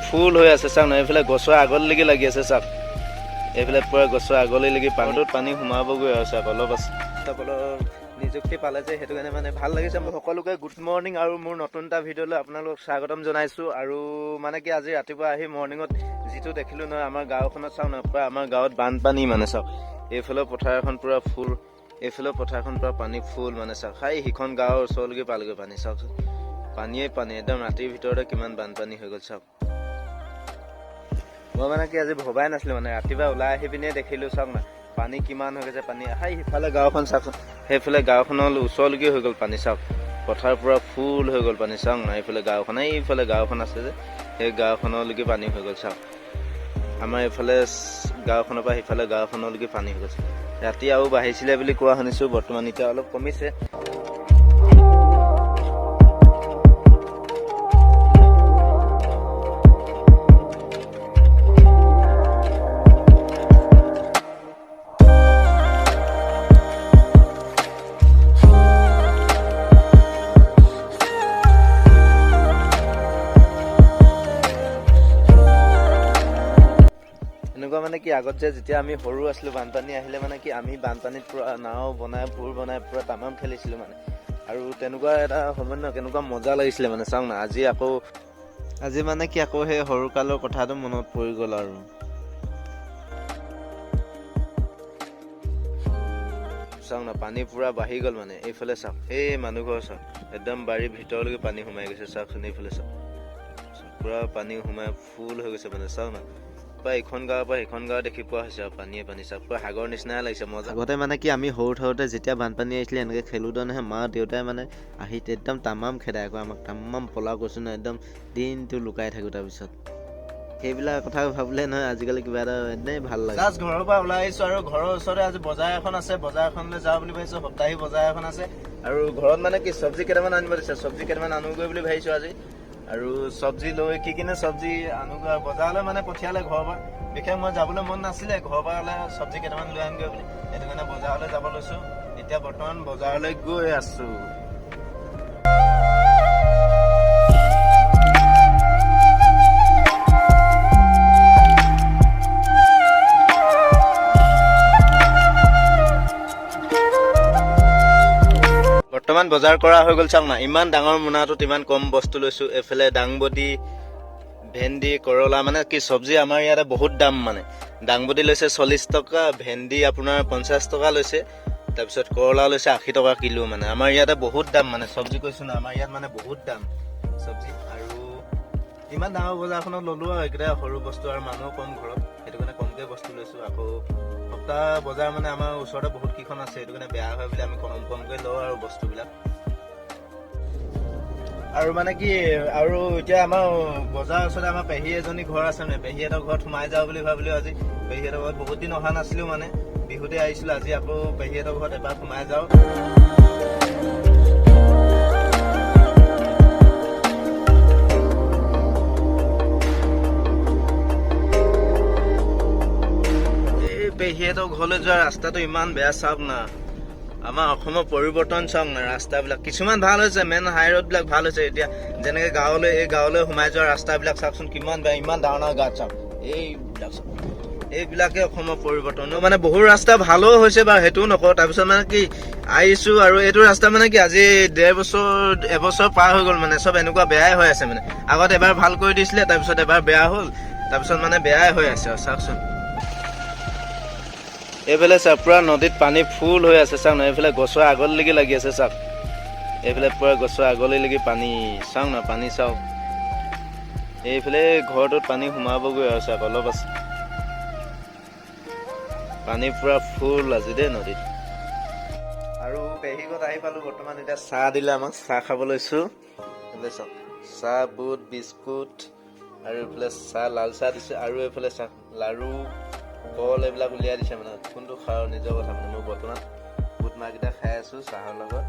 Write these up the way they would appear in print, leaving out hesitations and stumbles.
ফুল হৈ আছে চাওক না। এইফালে গছৰ আগলৈকে লাগি আছে চাওক, এইফালে পুৰা গছৰ আগলৈকে পানীটোত পানী সোমাবগৈ আৰু চাওক অলপ আছে। অলপ নিযুক্তি পালে যে সেইটো কাৰণে মানে ভাল লাগিছে। মই সকলোকে গুড মৰ্ণিং আৰু মোৰ নতুন এটা ভিডিঅ'লৈ আপোনালোকক স্বাগতম জনাইছোঁ। আৰু মানে কি আজি ৰাতিপুৱা আহি মৰ্ণিঙত যিটো দেখিলোঁ নহয় আমাৰ গাঁওখনত চাওক না, পুৰা আমাৰ গাঁৱত বানপানী মানে চাওক। এইফালে পথাৰ এখন পুৰা ফুল, এইফালে পথাৰখন পুৰা পানী ফুল মানে চাওক। হাই সিখন গাঁৱৰ ওচৰলৈকে পালেগৈ পানী চাওকচোন, পানীয়ে পানী একদম। ৰাতিৰ ভিতৰতে কিমান বানপানী হৈ গ'ল চাওক। মই মানে কি আজি ভবাই নাছিলোঁ মানে, ৰাতিপুৱা ওলাই আহি পিনে দেখিলোঁ চাওক না পানী কিমান হৈ গৈছে পানী। হাই সিফালে গাঁওখন চাওকচোন, সেইফালে গাঁওখনৰ ওচৰলৈকে হৈ গ'ল পানী চাওক। পথাৰ পুৰা ফুল হৈ গ'ল পানী চাওক না। এইফালে গাঁওখন, এইফালে গাঁওখন আছে যে, সেই গাঁওখনলৈকে পানী হৈ গ'ল চাওক। আমাৰ এইফালে গাঁওখনৰ পৰা সিফালে গাঁওখনলৈকে পানী হৈ গৈছে। ৰাতি আৰু বাঢ়িছিলে বুলি কোৱা শুনিছোঁ, বৰ্তমান এতিয়া অলপ কমিছে। এনেকুৱা মানে কি আগত যে যেতিয়া আমি সৰু আছিলোঁ, বানপানী আহিলে মানে কি আমি বানপানীত পুৰা নাও বনাই ভোৰ বনাই পুৰা তামাম খেলিছিলোঁ মানে। আৰু তেনেকুৱা এটা সময় ন কেনেকুৱা মজা লাগিছিলে মানে চাওক না। আজি আকৌ আজি মানে কি আকৌ সেই সৰুকালৰ কথাটো মনত পৰি গ'ল আৰু। চাওক না পানী পুৰা বাঢ়ি গ'ল মানে। এইফালে চাওক, এই মানুহ ঘৰ চাওক, একদম বাৰীৰ ভিতৰলৈকে পানী সোমাই গৈছে চাওকচোন। এইফালে চাওক, পুৰা পানী সোমাই ফুল হৈ গৈছে মানে চাওক না। পুৰা এইখন গাঁৱৰ পৰা সেইখন গাঁও দেখি পোৱা হৈছে আৰু পানীয়ে পানী চাওক, পুৰা সাগৰ নিচিনাই লাগিছে মজা। আগতে মানে কি আমি সৰু থাকোঁতে যেতিয়া বানপানী আহিছিলে এনেকৈ খেলোঁতে নহয়, মা দেউতাই মানে আহি একদম তামাম খেদাই আকৌ আমাক, তামাম পলাও কৈছোঁ নহয়, একদম দিনটো লুকাই থাকোঁ। তাৰপিছত সেইবিলাক কথা ভাবিলে নহয় আজিকালি কিবা এটা এনেই ভাল লাগে। জাষ্ট ঘৰৰ পৰা ওলাই আহিছোঁ আৰু ঘৰৰ ওচৰতে আজি বজাৰ এখন আছে, বজাৰখনলৈ যাওঁ বুলি ভাবিছোঁ। সপ্তাহিক বজাৰ এখন আছে আৰু ঘৰত মানে কি চব্জি কেইটামান আনিব দিছে, চব্জি কেইটামান আনোগৈ বুলি ভাবিছোঁ আজি। আৰু চব্জি লৈ কি কিনে চব্জি আনোগৈ আৰু বজাৰলৈ মানে পঠিয়ালে ঘৰৰ পৰা। বিশেষ মই যাবলৈ মন নাছিলে, ঘৰৰ পৰা ওলাই চব্জি কেইটামান লৈ আনগৈ বুলি, সেইটো কাৰণে বজাৰলৈ যাব লৈছোঁ। এতিয়া বৰ্তমান বজাৰলৈ গৈ আছোঁ। বৰ্তমান বজাৰ কৰা হৈ গ'ল চাওক না। ইমান ডাঙৰ মোনাটোত ইমান কম বস্তু লৈছো। এইফালে দাংবডি, ভেন্দি, কৰলা, মানে কি চব্জি আমাৰ ইয়াতে বহুত দাম মানে। দাংবডি লৈছে 40 টকা, ভেন্দি আপোনাৰ 50 টকা লৈছে, তাৰপিছত কৰলা লৈছে 80 টকা কিলো মানে। আমাৰ ইয়াতে বহুত দাম মানে চব্জি, কৈছো না আমাৰ ইয়াত মানে বহুত দাম চব্জি। আৰু ইমান ডাঙৰ বজাৰখনত ল'লো আৰু এইকেইটা সৰু বস্তু, আৰু মানুহো কম ঘৰত, সেইটো কাৰণে কমকৈ বস্তু লৈছো। আকৌ সপ্তাহ বজাৰ মানে আমাৰ ওচৰতে বহুত কেইখন আছে, সেইটো কাৰণে বেয়া হয় বুলি আমি কম কমকৈ লওঁ আৰু বস্তুবিলাক। আৰু মানে কি আৰু এতিয়া আমাৰ বজাৰৰ ওচৰতে আমাৰ পেহী এজনী ঘৰ আছে মানে, পেহীহঁতৰ ঘৰত সোমাই যাওঁ বুলি ভাবিলো আজি। পেহীহঁতৰ ঘৰত বহুত দিন অহা নাছিলো মানে, বিহুতে আহিছিলো। আজি আকৌ পেহীহঁতৰ ঘৰত এবাৰ সোমাই যাওঁ। এই পেহীহঁতৰ ঘৰলৈ যোৱা ৰাস্তাটো ইমান বেয়া চাওক না। আমাৰ অসমৰ পৰিৱৰ্তন চাওক না, ৰাস্তাবিলাক কিছুমান ভাল হৈছে, মেইন হাই ৰোড বিলাক ভাল হৈছে। এতিয়া যেনেকে গাঁৱলৈ, এই গাঁৱলৈ সোমাই যোৱা ৰাস্তাবিলাক চাওকচোন কিমান বেয়া, ইমান ডাঙৰ ডাঙৰ গাঁত চাওক, এইবিলাক চাওক। এইবিলাকে অসমৰ পৰিৱৰ্তন মানে। বহুত ৰাস্তা ভালো হৈছে বাৰু, সেইটোও নকওঁ। তাৰপিছত মানে কি আহিছো আৰু এইটো ৰাস্তা মানে কি আজি 1.5 বছৰ এবছৰ পাৰ হৈ গ'ল মানে, চব এনেকুৱা বেয়াই হৈ আছে মানে। আগত এবাৰ ভাল কৰি দিছিলে, তাৰপিছত এবাৰ বেয়া হ'ল, তাৰপিছত মানে বেয়াই হৈ আছে আৰু চাওকচোন। এইফালে চাওক পুৰা নদীত পানী ফুল হৈ আছে চাওক না। এইফালে গছৰ আগলৈকে লাগি আছে চাওক, এইফালে পুৰা গছৰ আগলৈকে পানী চাওক না, পানী চাওক। এইফালে ঘৰটোত পানী সোমাবগৈ আৰু চাওক অলপ আছে, পানী পুৰা ফুল আজি দেই নদীত। আৰু পেহী ঘৰত আহি পালো বৰ্তমান। এতিয়া চাহ দিলে আমাক, চাহ খাব লৈছো। এইফালে চাওক চাহ, বুট, বিস্কুট আৰু এইফালে চাহ, লাল চাহ দিছে। আৰু এইফালে চাহ, লাৰু, কল এইবিলাক উলিয়াই দিছে মানে, কোনটো খাওঁ নিজৰ কথা মানে। মই বৰ্তমান বুট মাহকেইটা খাই আছো চাহৰ লগত।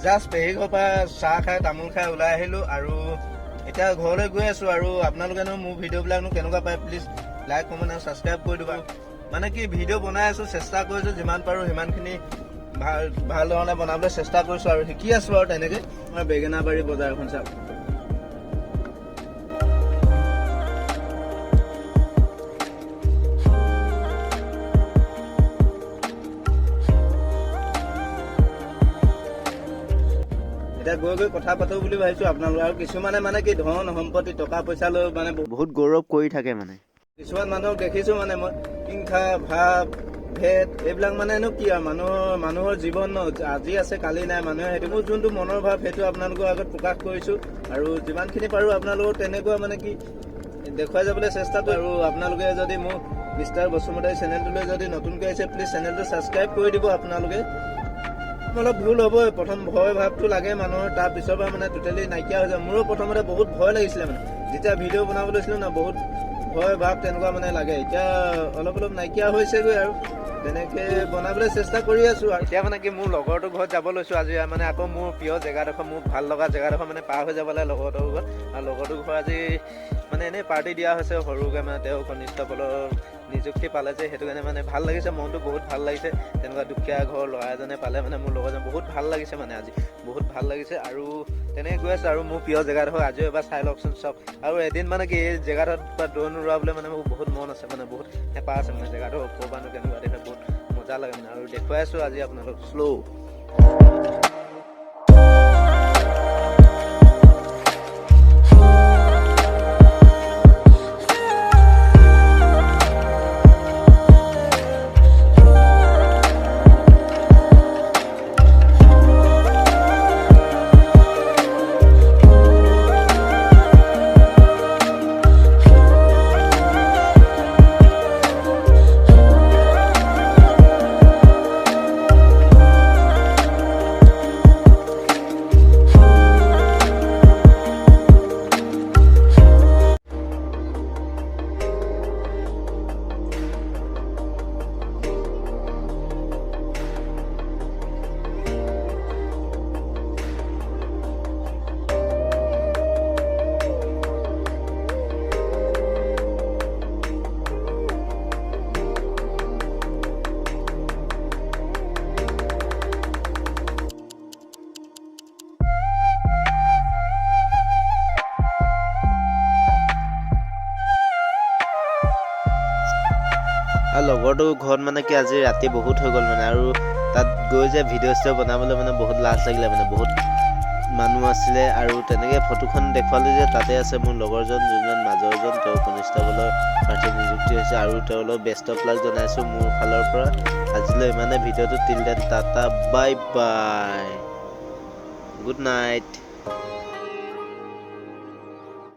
জাষ্ট পেহী ঘৰৰ পৰা চাহ খাই তামোল খাই ওলাই আহিলো আৰু এতিয়া ঘৰলৈ গৈ আছো। আৰু আপোনালোকেনো মোৰ ভিডিঅ'বিলাকনো কেনেকুৱা পায় প্লিজ লাইক, কমেণ্ট আৰু ছাবস্ক্ৰাইব কৰি দিবা। মানে কি ভিডিঅ' বনাই আছো, চেষ্টা কৰিছো যিমান পাৰো সিমানখিনি ভাল ভাল ধৰণে বনাবলৈ চেষ্টা কৰিছো আৰু শিকি আছো আৰু তেনেকে। আমাৰ বেঙেনাবাৰী বজাৰখন চাওক। গৈ গৈ কথা পাতো বুলি ভাবিছোঁ আপোনালোক। আৰু কিছুমানে মানে কি ধন সম্পত্তি টকা পইচা লৈ মানে বহুত গৌৰৱ কৰি থাকে মানে। কিছুমান মানুহক দেখিছোঁ মানে মই হিংসা ভাৱ ভেদ এইবিলাক মানেনো কি আৰু মানুহৰ জীৱন ন, আজি আছে কালি নাই। মানুহে সেইটো মোৰ যোনটো মনৰ ভাৱ সেইটো আপোনালোকৰ আগত প্ৰকাশ কৰিছোঁ আৰু যিমানখিনি পাৰোঁ আপোনালোকৰ তেনেকুৱা মানে কি দেখুৱাই যাবলৈ চেষ্টা কৰোঁ। আৰু আপোনালোকে যদি মোৰ মিষ্টাৰ বসুমতাৰী চেনেলটোলৈ যদি নতুনকৈ আহিছে, প্লিজ চেনেলটো ছাবস্ক্ৰাইব কৰি দিব। আপোনালোকে অলপ ভুল হ'বই, প্ৰথম ভয় ভাৱটো লাগে মানুহৰ, তাৰ পিছৰ পৰা মানে টোটেলি নাইকিয়া হৈ যায়। মোৰো প্ৰথমতে বহুত ভয় লাগিছিলে, মানে যেতিয়া ভিডিঅ' বনাব লৈছিলোঁ ন, বহুত ভয় ভাৱ তেনেকুৱা মানে লাগে। এতিয়া অলপ অলপ নাইকিয়া হৈছেগৈ আৰু তেনেকে বনাবলৈ চেষ্টা কৰি আছোঁ। আৰু এতিয়া মানে কি মোৰ লগৰটোৰ ঘৰত যাব লৈছোঁ আজি, মানে আকৌ মোৰ প্ৰিয় জেগাডোখৰ, মোৰ ভাল লগা জেগাডোখৰ মানে পাৰ হৈ যাব লাগে লগৰটোৰ ঘৰত। আৰু লগৰটোৰ ঘৰ আজি মানে এনেই পাৰ্টি দিয়া হৈছে সৰুকৈ, মানে তেওঁ কনিষ্টবলৰ নিযুক্তি পালে যে, সেইটো কাৰণে মানে ভাল লাগিছে, মনটো বহুত ভাল লাগিছে। তেনেকুৱা দুখীয়া ঘৰৰ ল'ৰা এজনে পালে মানে মোৰ লগৰজন, বহুত ভাল লাগিছে, মানে আজি বহুত ভাল লাগিছে। আৰু তেনেকৈ গৈ আছোঁ আৰু মোৰ প্ৰিয় জেগাডোখৰ আজিও এবাৰ চাই লওকচোন চব। আৰু এদিন মানে কি এই জেগাডোখৰত ড্ৰোন উৰুৱাবলৈ মানে মোৰ বহুত মন আছে, মানে বহুত হেঁপাহ আছে, মানে জেগাটো ওপৰৰ পৰানো কেনেকুৱা দেখে, বহুত মজা লাগে মানে। আৰু দেখুৱাই আছোঁ আজি আপোনালোক শ্ল'। আৰু লগৰটোৰ ঘৰত মানে কি আজি ৰাতি বহুত হৈ গ'ল মানে, আৰু তাত গৈ যে ভিডিঅ' চিডিঅ' বনাবলৈ মানে বহুত লাজ লাগিলে, মানে বহুত মানুহ আছিলে। আৰু তেনেকৈ ফটোখন দেখুৱালোঁ যে তাতে আছে মোৰ লগৰজন, যোনজন মাজৰজন, তেওঁ কনিষ্টবলৰ প্ৰাৰ্থী নিযুক্তি হৈছে। আৰু তেওঁলোক বেষ্ট অফ লাক জনাইছোঁ মোৰ ফালৰ পৰা। আজিলৈ ইমানে ভিডিঅ'টো, till then tata, bye bye, good night.